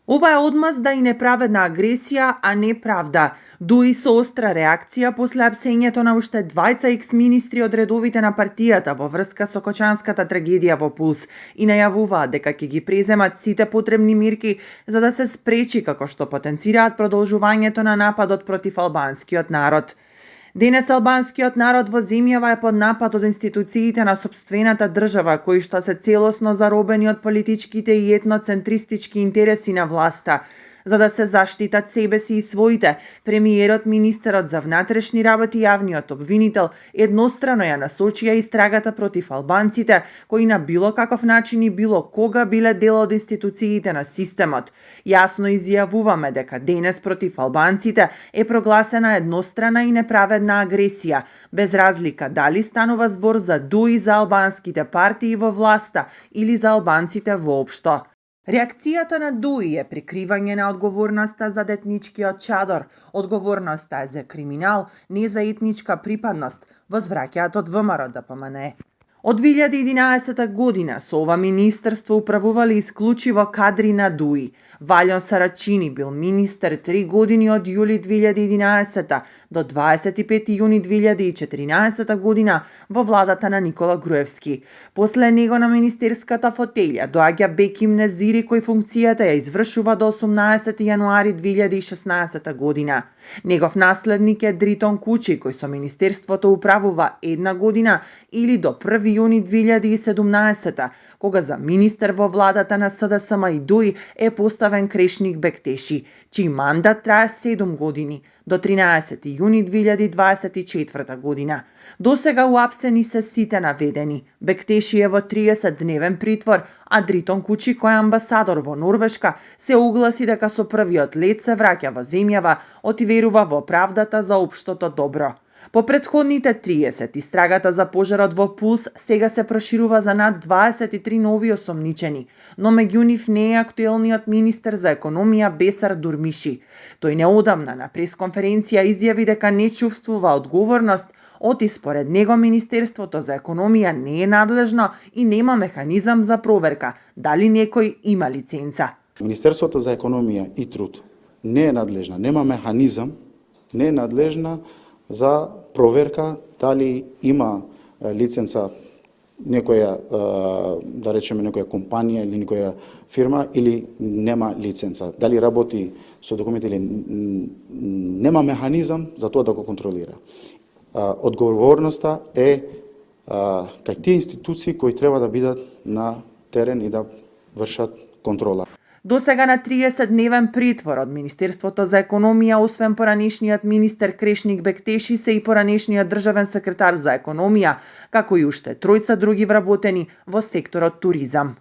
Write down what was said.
Ова е одмазда и неправедна агресија, а не правда. Дуи со остра реакција после апсењето на уште двајца екс-министри од редовите на партијата во врска со кочанската трагедија во Пулс и најавуваат дека ќе ги преземат сите потребни мерки за да се спречи, како што потенцираат, продолжувањето на нападот против албанскиот народ. Денес албанскиот народ во земјава е под напад од институциите на сопствената држава, кои што се целосно заробени од политичките и етноцентристички интереси на власта. За да се заштитат себе си и своите, премиерот, министерот за внатрешни работи и јавниот обвинител еднострано ја насочија истрагата против албанците, кои на било каков начин и било кога биле дел од институциите на системот. Јасно изјавуваме дека денес против албанците е прогласена еднострана и неправедна агресија, без разлика дали станува збор за дуи за албанските партии во власта или за албанците воопшто. Реакцијата на дуи е прикривање на одговорноста за етничкиот чадор. Одговорноста е за криминал, не за етничка припадност, возвраќаат од ВМРО-ДПМНЕ. Од 2011 година со ова министерство управувале исклучиво кадри на дуи. Валјон Сарачини бил министер 3 години од јули 2011 до 25 јуни 2014 година во владата на Никола Груевски. После него на министерската фотелја доаѓа Беким Незири, кој функцијата ја извршува до 18 јануари 2016 година. Негов наследник е Дритон Кучи, кој со министерството управува 1 година или до 1 јуни 2017, кога за министер во владата на СДСМ и ДУИ е поставен Крешник Бектеши, чиј мандат трае 7 години, до 13 јуни 2024 година. Досега уапсени се сите наведени. Бектеши е во 30-дневен притвор, а Дритон Кучи, кој е амбасадор во Норвешка, се огласи дека со првиот лет се враќа во земјава, отверува во правдата за општото добро. По претходните 30, истрагата за пожарот во Пулс сега се проширува за над 23 нови осомничени, но меѓу нив не е актуелниот министер за економија Бесар Дурмиши. Тој неодамна на пресконференција изјави дека не чувствува одговорност, оти според него Министерството за економија не е надлежно и нема механизам за проверка дали некој има лиценца. Министерството за економија и труд не е надлежна, нема механизам, не е надлежна за проверка дали има лиценца некоја, да речеме, некоја компанија или некоја фирма или нема лиценца. Дали работи со документи или нема механизам за тоа да го контролира. Одговорноста е кај тие институции кои треба да бидат на терен и да вршат контрола. Досега на 30-дневен притвор од Министерството за економија, освен поранешниот министер Крешник Бектеши, се и поранешниот државен секретар за економија, како и уште тројца други вработени во секторот туризам.